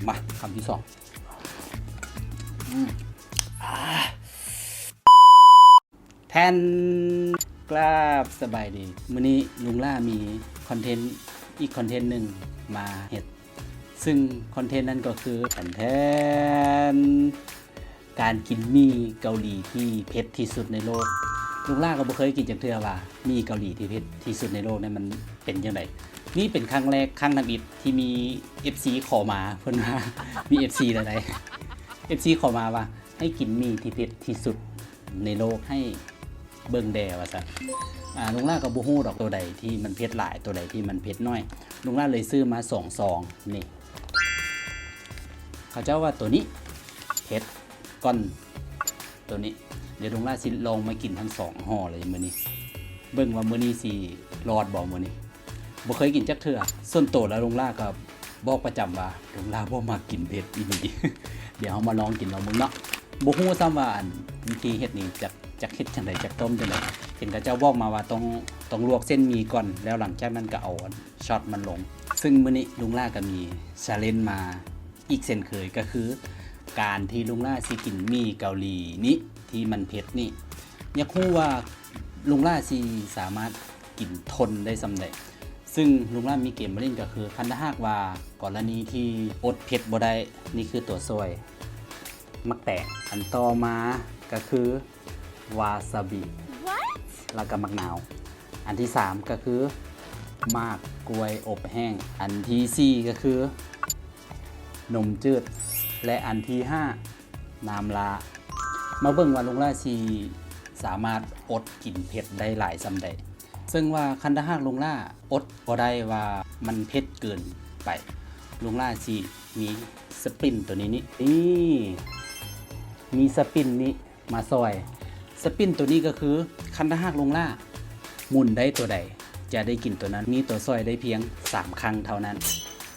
ມາ ຄຳທີສອງ. ອືມ ອາ ແທນ ກາບສະບາຍດີ. ມື້ນີ້ລຸງຫຼ້າມີຄອນເທັນ ອີກຄອນເທັນໜຶ່ງມາເຮັດ ຊຶ່ງຄອນເທັນນັ້ນກໍຄື ແທນ ການກິນໝີ່ເກົາຫຼີທີ່ເຜັດທີ່ສຸດໃນໂລກ. ລຸງຫຼ້າກໍບໍ່ເຄີຍກິນຈັກເທື່ອວ່າໝີ່ເກົາຫຼີທີ່ເຜັດທີ່ສຸດໃນໂລກນັ້ນມັນເປັນຈັ່ງໃດ. ນີ້ເປັນຄັ້ງແລກ, ຄັ້ງທຳອິດທີ່ມີເອັຟຊີຂໍມາ, ເພິ່ນວ່າມີເອັຟຊີແລ້ວໃດ໋ ເອັຟຊີຂໍມາວ່າໃຫ້ກິນໝີ່ທີ່ເຜັດທີ່ສຸດໃນໂລກໃຫ້ເບິ່ງແດ່ວ່າຊັ້ນ. ອາ ລຸງຫຼ້າກໍບໍ່ຮູ້ດອກ ໂຕໃດທີ່ມັນເຜັດຫຼາຍ, ໂຕໃດທີ່ມັນເຜັດໜ້ອຍ. ລຸງຫຼ້າເລີຍຊື້ມາສອງຊອງນີ້. ເຂົາເຈົ້າວ່າໂຕນີ້ເຜັດກ່ອນໂຕນີ້. ດຽວລຸງຫຼ້າຊິລອງມາກິນທັງສອງຫໍ່ເລີຍມື້ນີ້ ເບິ່ງວ່າມື້ນີ້ຊິລອດບໍ່ມື້ນີ້. ບໍ່ເຄີຍກິນຈັກເທື່ອ. ສ່ວນໂຕແລ້ວລຸງຫຼ້າກໍບອກປະຈຳວ່າລຸງຫຼ້າບໍ່ມັກກິນເຜັດອີ່ຫຼີ. ດຽວເຮົາມາລອງກິນລອງເບິ່ງເນາະ. ບໍ່ຮູ້ຊ້ຳວ່າອັນ ວິທີເຮັດນີ້ຈະ ຈະເຮັດຈັ່ງໃດ ຈະຕົ້ມຈັ່ງໃດ. ເຫັນເຂົາເຈົ້າບອກມາວ່າຕ້ອງ ຕ້ອງລວກເສັ້ນໝີ່ກ່ອນ ແລ້ວຫຼັງຈາກນັ້ນກໍເອົາອັນ ຊັອດມັນລົງ. ຊຶ່ງມື້ນີ້ລຸງຫຼ້າກໍມີຊາເລນມາອີກເຊັ່ນເຄີຍ ກໍຄືການທີ່ລຸງຫຼ້າຊິກິນໝີ່ເກົາຫຼີນີ້ ທີ່ມັນເຜັດນີ້. ຢາກຮູ້ວ່າລຸງຫຼ້າຊິສາມາດກິນທົນໄດ້ສ່ຳໃດ. ຊຶ່ງລຸງຫຼ້າມີເກມມາຫຼິ້ນ ກໍຄືຄັນຖ້າຫາກວ່າກໍລະນີທີ່ອົດເຜັດບໍ່ໄດ້ ນີ້ຄືຕົວຊ່ວຍ ໝາກແຕງ. ອັນຕໍ່ມາກໍຄື ວາຊາບິ What? ແລ້ວກໍໝາກນາວ. ອັນທີສາມກໍຄື ໝາກກ້ວຍອົບແຫ້ງ. ອັນທີສີ່ກໍຄື ນົມຈືດ ແລະ ອັນທີຫ້າ ນ້ຳຫຼ້າ. ມາເບິ່ງວ່າລຸງຫຼ້າຊິສາມາດອົດກິນເຜັດໄດ້ຫຼາຍສ່ຳໃດ. ເຊິ່ງວ່າຄັນຖ້າຫາກລຸງຫຼ້າອົດບໍ່ໄດ້ວ່າມັນເຜັດເກີນໄປ ລຸງຫຼ້າຊິມີສະປິນໂຕນີ້ນີ້ ນີ້ ມີສະປິນນີ້ ມາຊ່ອຍ. ສະປິນໂຕນີ້ກໍຄື ຄັນຖ້າຫາກລຸງຫຼ້າໝູນໄດ້ໂຕໃດ ຈະໄດ້ກິນໂຕນັ້ນ. ມີຕົວຊ່ອຍໄດ້ພຽງສາມຄັ້ງເທົ່ານັ້ນ.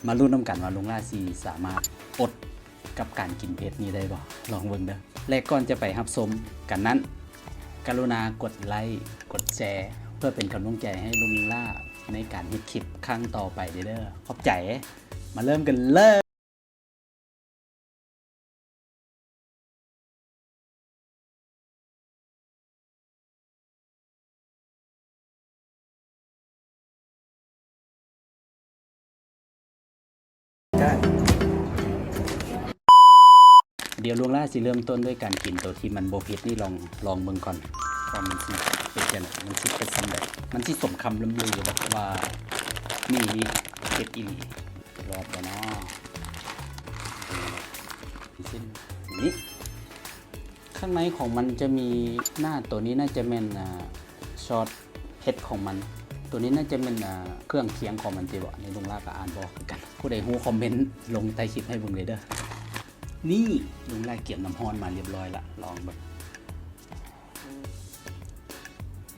ມາລຸ້ນນຳກັນວ່າລຸງຫຼ້າຊິສາມາດອົດກັບການກິນເຜັດນີ້ໄດ້ບໍ່? ລອງເບິ່ງເດີ້. ແລະ ກ່ອນຈະໄປຮັບຊົມກັນນັ້ນ ກະລຸນາກົດໄລ້ ກົດແຊ ເພື່ອເປັນກຳລັງໃຈໃຫ້ລຸງຫຼ້າໃນການເຮັດຄລິບຄັ້ງຕໍ່ໄປເດີ້. ຂອບໃຈ. ມາເລີ່ມກັນເລີຍ. ດຽວລຸງຫຼ້າຊິເລີ່ມຕົ້ນດ້ວຍການກິນໂຕທີ່ມັນບໍ່ເຜັດນີ້ ລອງ ລອງເບິ່ງກ່ອນວ່າມັນຊິເປັນຈັ່ງໃດ ມັນຊິເຜັດສ່ຳໃດ ມັນຊິສົມຄຳລ່ຳລືບໍ່ວ່າ ນີ້ ນີ້ເຜັດອີ່ຫຼີ. ລອດບໍ່ເນາະ? ເປັນເສັ້ນນີ້ ຂ້າງໃນຂອງມັນຈະມີ ໜ້າໂຕນີ້ໜ້າຈະແມ່ນ ອາ ຊອດເຜັດຂອງມັນ. ໂຕນີ້ໜ້າຈະແມ່ນ ອາ ເຄື່ອງຄຽງຂອງມັນຕິເບາະ? ອັນນີ້ລຸງຫຼ້າກໍອ່ານບໍ່ອອກຄືກັນ. ຜູ້ໃດຮູ້ຄອມເມັນລົງໃຕ້ຄລິບໃຫ້ເບິ່ງເລີຍເດີ້. ນີ້ ລຸງຫຼ້າກຽມນ້ຳຮ້ອນມາລຽບຮ້ອຍລະ ລອງເບິ່ງ.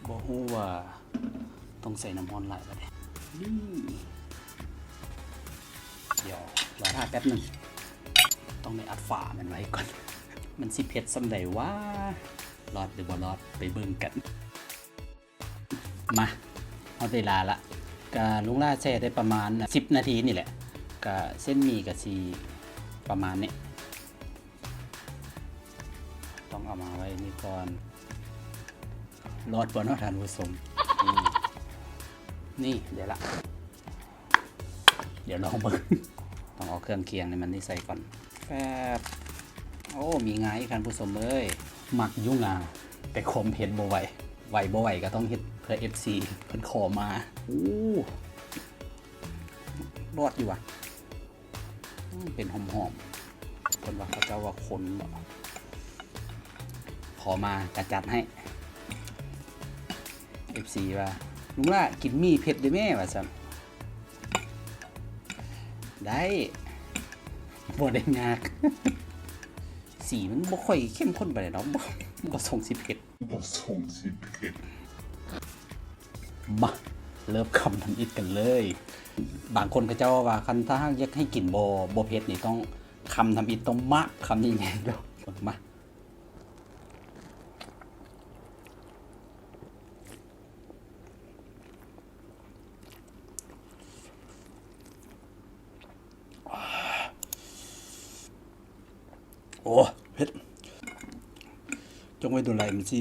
ບໍ່ຮູ້ວ່າ ຕ້ອງໃສ່ນ້ຳຮ້ອນຫຼາຍປານໃດ. ນີ້ ດຽວລໍຖ້າແປັບໜຶ່ງ ຕ້ອງໄດ້ອັດຝາມັນໄວ້ກ່ອນ. ມັນຊິເຜັດສ່ຳໃດຫວາ? ລອດຫຼືບໍ່ລອດ ໄປເບິ່ງກັນ. ມາ ຮອດເວລາລະ. ກະລຸງຫຼ້າແຊ່ໄດ້ປະມານສິບນາທີນີ້ແຫຼະ. ກະເສັ້ນໝີ່ກະຊິປະມານນີ້. ຕ້ອງເອົາມາໄວ້ນີ້ກ່ອນ. ລອດບໍ່ເນາະທ່ານຜູ້ຊົມ? ນີ້ ນີ້ ໄດ້ລະ. ດຽວລອງເບິ່ງ. ຕ້ອງເອົາເຄື່ອງຄຽງໃນມັນນີ້ໃສ່ກ່ອນ. ແຟບ. ໂອ້ ມີງາອີກທ່ານຜູ້ຊົມເອີຍ. ມັກຢູ່ງາ ແຕ່ຄວາມເຜັດບໍ່ໄຫວ. ໄຫວບໍ່ໄຫວກໍຕ້ອງເຮັດເພື່ອເອັຟຊີເພິ່ນຂໍມາ. ໂອ້ ລອດຢູ່ຫວາ? ອືມ ເປັນຫອມໆ ເພິ່ນວ່າ ເຂົາເຈົ້າວ່າຄົນເບາະ. ຂໍມາກະຈັດໃຫ້. ເອັຟຊີວ່າ ລຸງຫຼ້າກິນໝີ່ເຜັດເດີ້ແມ່ ວ່າຊັ້ນ. ໄດ້ ບໍ່ໄດ້ຍາກ. ສີມັນບໍ່ຄ່ອຍເຂັ້ມຂຸ້ນປານໃດດອກ. ບໍ່ ບໍ່ຊົງຊິເຜັດ. ບໍ່ຊົງຊິເຜັດ. ມາ ເລີ່ມຄຳທຳອິດກັນເລີຍ. ບາງຄົນເຂົາເຈົ້າວ່າ ຄັນຖ້າຫາກຢາກໃຫ້ກິນບໍ່ ບໍ່ເຜັດນີ້ ຕ້ອງຄຳທຳອິດ ຕ້ອງມາບຄຳໃຫຍ່ໆ ເດີ້. ມາ. ໂອ້ ເຜັດ ຈົ່ງໄວ້ດົນຫຼາຍມັນຊິ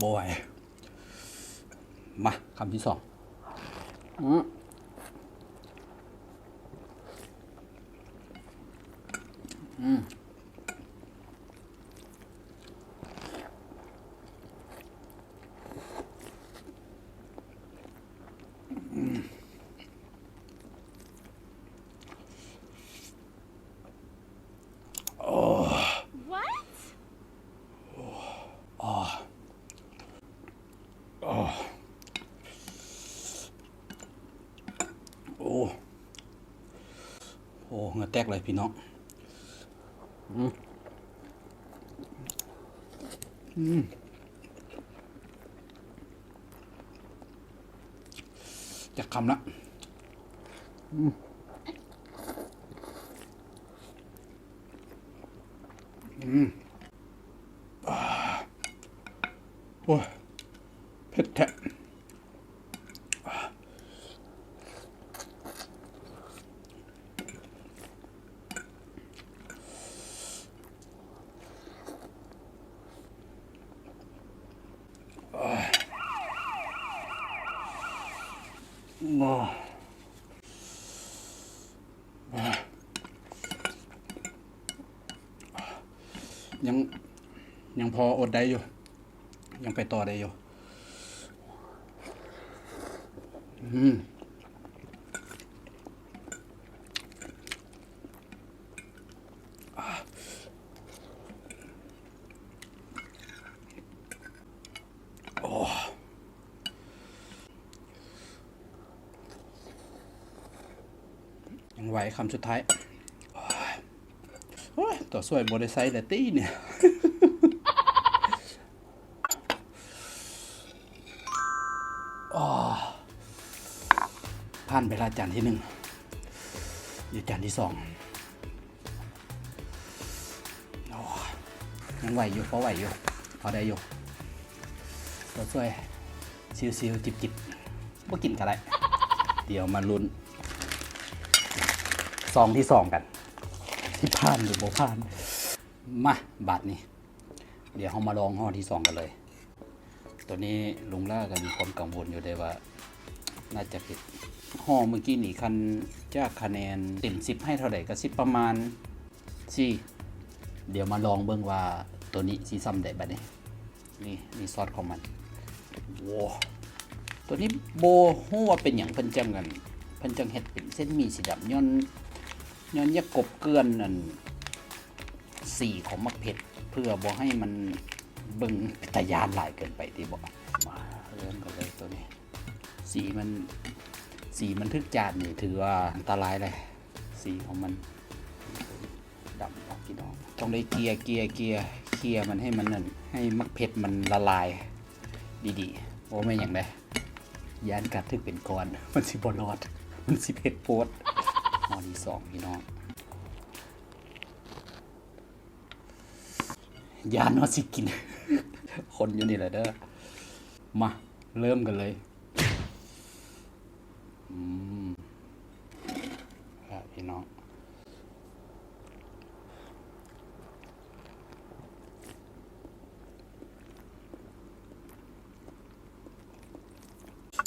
ບໍ່ໄຫວ. ມາ ຄຳທີສອງ. ອືມ ອືມ. ໂອ້ ໂອ້ ເຫື່ອແຕກເລີຍພີ່ນ້ອງ. ອືມ ອືມ ຈັກຄຳລະ. ອືມ ອືມ ໂອ້ຍ ເຜັດແທ້. ຍັງ ຍັງພໍອົດໄດ້ຢູ່ ຍັງໄປຕໍ່ໄດ້ຢູ່. ອືມ ໂອ້ ຍັງໄຫວ ຄຳສຸດທ້າຍ. ໂອ້ຍ ໂອ້ຍ ຕົວຊ່ວຍບໍ່ໄດ້ໃຊ້ແລ້ວຕິນີ້. ອໍ ຜ່ານໄປລະຈານທີໜຶ່ງ ຢູ່ຈານທີສອງ. ໂອ້ ຍັງໄຫວຢູ່ ພໍໄຫວຢູ່ ພໍໄດ້ຢູ່. ຕົວຊ່ວຍຊິວໆ ຈິບໆ ບໍ່ກິນກໍໄດ້. ດຽວມາລຸ້ນຊອງທີສອງກັນ ຊິຜ່ານຫຼືບໍ່ຜ່ານ. ມາ ບາດນີ້ ດຽວເຮົາມາລອງຫໍ່ທີສອງກັນເລີຍ. ໂຕນີ້ລຸງຫຼ້າກໍມີຄວາມກັງວົນຢູ່ເດ້ວ່າ ໜ້າຈະເຜັດ. ຫໍ່ມື້ກີ້ນີ້ ຄັນຈາກຄະແນນເຕັມສິບໃຫ້ເທົ່າໃດ ກໍຊິປະມານສີ່. ດຽວມາລອງເບິ່ງວ່າໂຕນີ້ຊິສ່ຳໃດບາດນີ້. ນີ້ ນີ້ຊອດຂອງມັນ. ໂອ້ ໂຕນີ້ບໍ່ຮູ້ວ່າເປັນຫຍັງເພິ່ນຈັ່ງ ອັນ ເພິ່ນຈັ່ງເຮັດເປັນເສັ້ນໝີ່ສີດຳ ຍ້ອນ ຍ້ອນຢາກກົບເກື່ອນ ອັນ ສີຂອງໝາກເຜັດ ເພື່ອບໍ່ໃຫ້ມັນເບິ່ງເປັນຕາຢ້ານຫຼາຍເກີນໄປຕິບໍ. ມາເລີ່ມກັນເລີຍໂຕນີ້. ສີມັນ ສີມັນຖືກຈານນີ້ຖືວ່າອັນຕະລາຍເລີຍ ສີຂອງມັນດຳອອກພີ່ນ້ອງ. ຕ້ອງໄດ້ເກ່ຍ ເກ່ຍ ເກ່ຍ ເກ່ຍມັນໃຫ້ມັນນັ້ນ ໃຫ້ໝາກເຜັດມັນລະລາຍດີໆ. ບໍ່ແມ່ນຫຍັງເດ້ ຢ້ານກັດຖືກເປັນກ້ອນ ມັນຊິບໍ່ລອດ ມັນຊິເຜັດໂພດ. ຫໍ່ທີສອງພີ່ນ້ອງ. ຢ້ານວ່າຊິກິນ ຄົນຢູ່ນີ້ແຫຼະເດີ້. ມາ ເລີ່ມກັນເລີຍ. ອືມ ພີ່ນ້ອງ.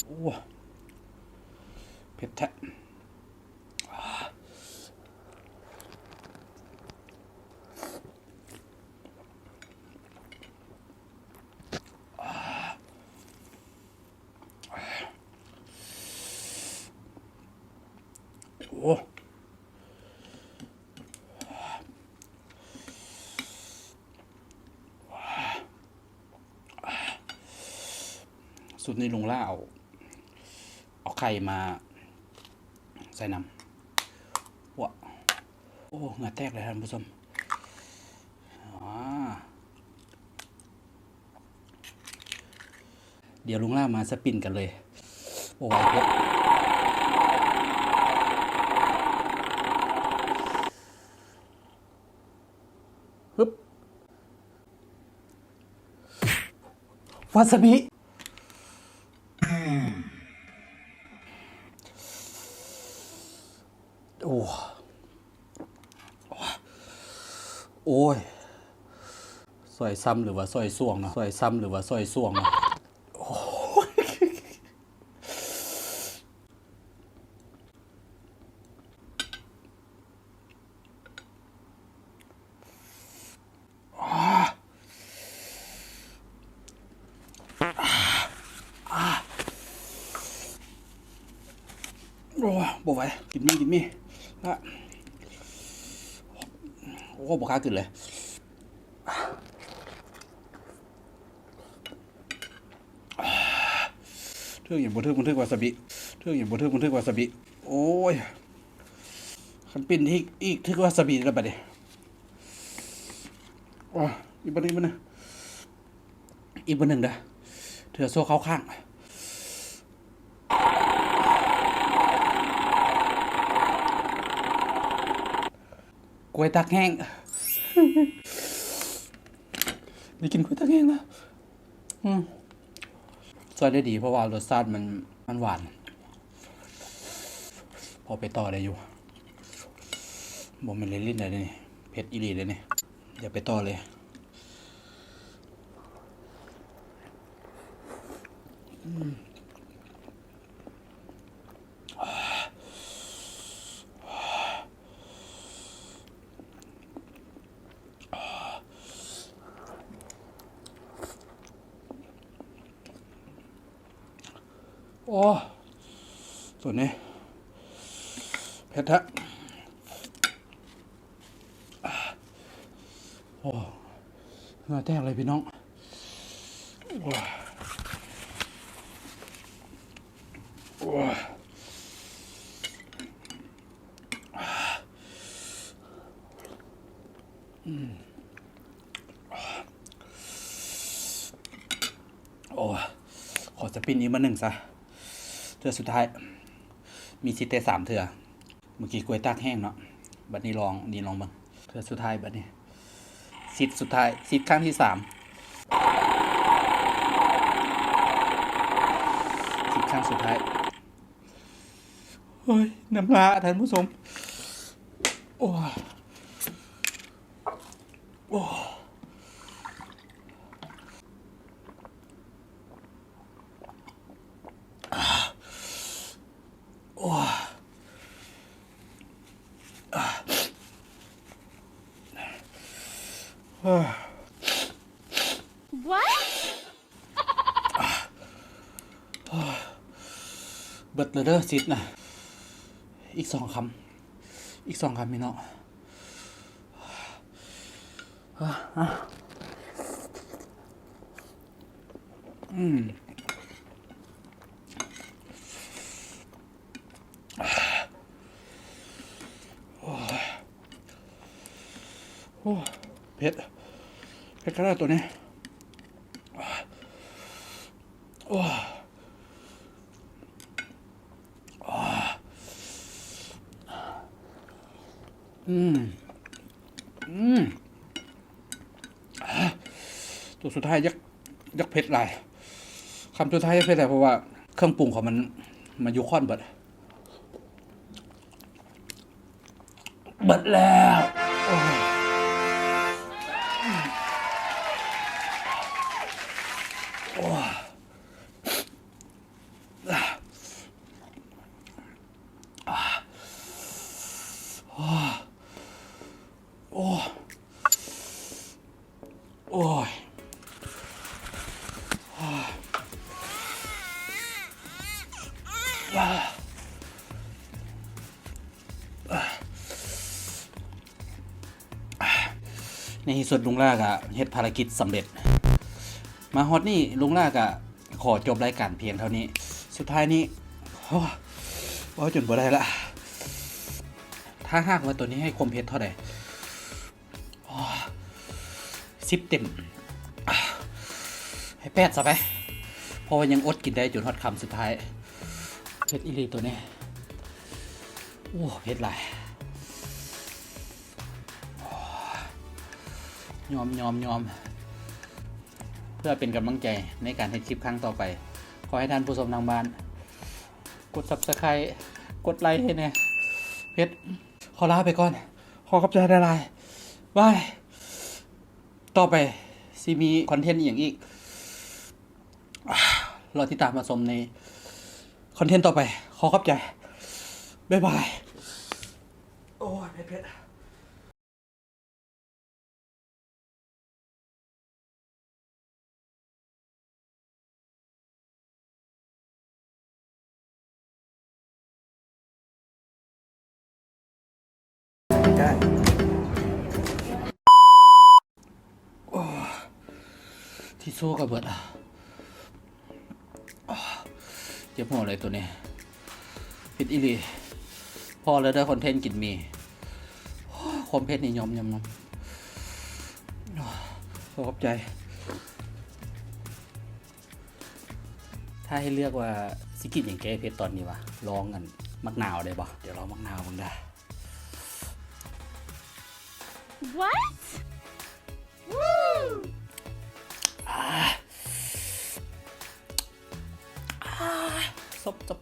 ໂອ້ ເຜັດແທ້. ໂອ້ ຊຸດນີ້ລຸງຫຼ້າເອົາ ເອົາໄຂ່ມາໃສ່ນຳ. ວ້າ ໂອ້ ເຫື່ອແຕກເລີຍທ່ານຜູ້ຊົມ. ອາ ດຽວລຸງຫຼ້າມາສະປິນກັນເລີຍ. ບໍ່ໄຫວເພິ່ນ. ຮຶບ ວາຊາບິ. ໂອ້ ໂອ້ຍ ຊອຍຊ້ຳ ຫຼືວ່າຊອຍສ່ວງເນາະ ຊອຍຊ້ຳ ຫຼືວ່າຊອຍສ່ວງເນາະ ໂອ້ຍ. ໂອ້ ບໍ່ໄຫວ ກິນໝີ່ ກິນໝີ່ ໂອ້ ບໍ່ກ້າກິນເລີຍ. ຖືກຫຍັງບໍ່ຖືກ ມັນຖືກວາຊາບິ ຖືກຫຍັງບໍ່ຖືກ ມັນຖືກວາຊາບິ ໂອ້ຍ ຄັນປິ່ນອີກ ອີກຖືກວາຊາບິແລ້ວບັດນີ້. ໂອ້ ອີກບັດໜຶ່ງ ອີກບັດໜຶ່ງ ອີກບັດໜຶ່ງເດີ້ ເທື່ອໂຊເຂົ້າຂ້າງ. ກ້ວຍຕາກແຫ້ງ ໄດ້ກິນກ້ວຍຕາກແຫ້ງແລ້ວ. ອືມ ຊ່ວຍໄດ້ດີ ເພາະວ່າລົດຊາດມັນ ມັນຫວານ ພໍໄປຕໍ່ໄດ້ຢູ່ ບໍ່ແມ່ນຫຼິ້ນໆ ໄດ້ນີ້ ເຜັດອີ່ຫຼີເດ້ນີ້ ຢ່າໄປຕໍ່ເລີຍ. ອືມ. ໂອ້ ຕົວນີ້ເຜັດແທ້. ໂອ້ ເຫື່ອແຕກເລີຍພີ່ນ້ອງ. ໂອ້ຍ ໂອ້ຍ ອືມ ໂອ້ຍ ຂໍສະປິນອີກມາໜຶ່ງຊະ ເທື່ອສຸດທ້າຍ ມີສິດແຕ່ສາມເທື່ອ. ເມື່ອກີ້ກ້ວຍຕາກແຫ້ງເນາະ ບັດນີ້ລອງ ນີ້ລອງເບິ່ງ ເທື່ອສຸດທ້າຍບັດນີ້ ສິດສຸດທ້າຍ ສິດຄັ້ງທີສາມ ສິດຄັ້ງສຸດທ້າຍ. ໂອ້ຍ ນ້ຳລາທ່ານຜູ້ຊົມ ໂອ້ຍ ໂອ້ຍ. ໂອ້ຍ What? ເບິດແລ້ວເດີ ສິດນະ ອີກສອງຄຳ ອີກສອງຄຳພີ່ນ້ອງ. ອືມ ໂອ້ຍ ໂອ້ ເຜັດ ເຜັດຂະໜາດໂຕນີ້ ໂອ້. ອືມ ອືມ ຕົວສຸດທ້າຍຢາກ ຢາກເຜັດຫຼາຍ ຄຳສຸດທ້າຍຢາກເຜັດຫຼາຍ ເພາະວ່າເຄື່ອງປຸງເຂົາມັນ ມັນຢູ່ຂ້ອນເບິດ ເບິດແລ້ວ ໂອ້ຍ ໂອ້ຍ. ໂອ້ຍ ໂອ້ຍ ໃນທີ່ສຸດລຸງຫຼ້າກະເຮັດພາລະກິດສຳເລັດ ມາຮອດນີ້ລຸງຫຼ້າກະ ຂໍຈົບລາຍການພຽງເທົ່ານີ້ ສຸດທ້າຍນີ້ ໂອ້ ເວົ້າຈົນບໍ່ໄດ້ລະ ຖ້າຫາກວ່າໂຕນີ້ໃຫ້ຄວາມເຜັດເທົ່າໃດ? ໂອ້ ສິບເຕັມ ໃຫ້ແປດຊະໄປ ເພາະວ່າຍັງອົດກິນໄດ້ຈົນຮອດຄຳສຸດທ້າຍ ເຜັດອີ່ຫຼີໂຕນີ້. ໂອ້ ເຜັດຫຼາຍ. ຍອມ ຍອມ ຍອມ ເພື່ອເປັນກຳລັງໃຈໃນການເຮັດຄລິບຄັ້ງຕໍ່ໄປ. ຂໍໃຫ້ທ່ານຜູ້ຊົມທາງບ້ານ ກົດ Subscribe ກົດໄລໃຫ້ແດ່. ເຜັດ. ຂໍລາໄປກ່ອນ. ຂໍຂອບໃຈຫຼາຍໆ. ບາຍ. ຕໍ່ໄປຊິມີຄອນເທັນອີ່ຫຍັງອີກ ລໍຕິດຕາມມາຊົມໃນຄອນເທັນຕໍ່ໄປ. ຂໍຂອບໃຈ. ບາຍບາຍ. ໂອ້ຍ ເຜັດໆ. ໂອ້ ທິດຊູກໍເບິດ. ເຈັບຫົວເລີຍໂຕນີ້. ເຜັດອີ່ຫຼີ. ພໍແລ້ວເດີ ຄອນເທັນກິນໝີ່. ຄວາມເຜັດນີ້ຍອມ ຍອມ ຍອມ. ຂໍຂອບໃຈ. ຖ້າໃຫ້ເລືອກວ່າຊິກິນຫຍັງແກ້ເຜັດຕອນນີ້ຫວາ? ລອງອັນໝາກນາວໄດ້ບໍ່? ດຽວລອງໝາກນາວເບິ່ງເດີ. What? Woo! ອາ ອາ ສົບ ສົບ.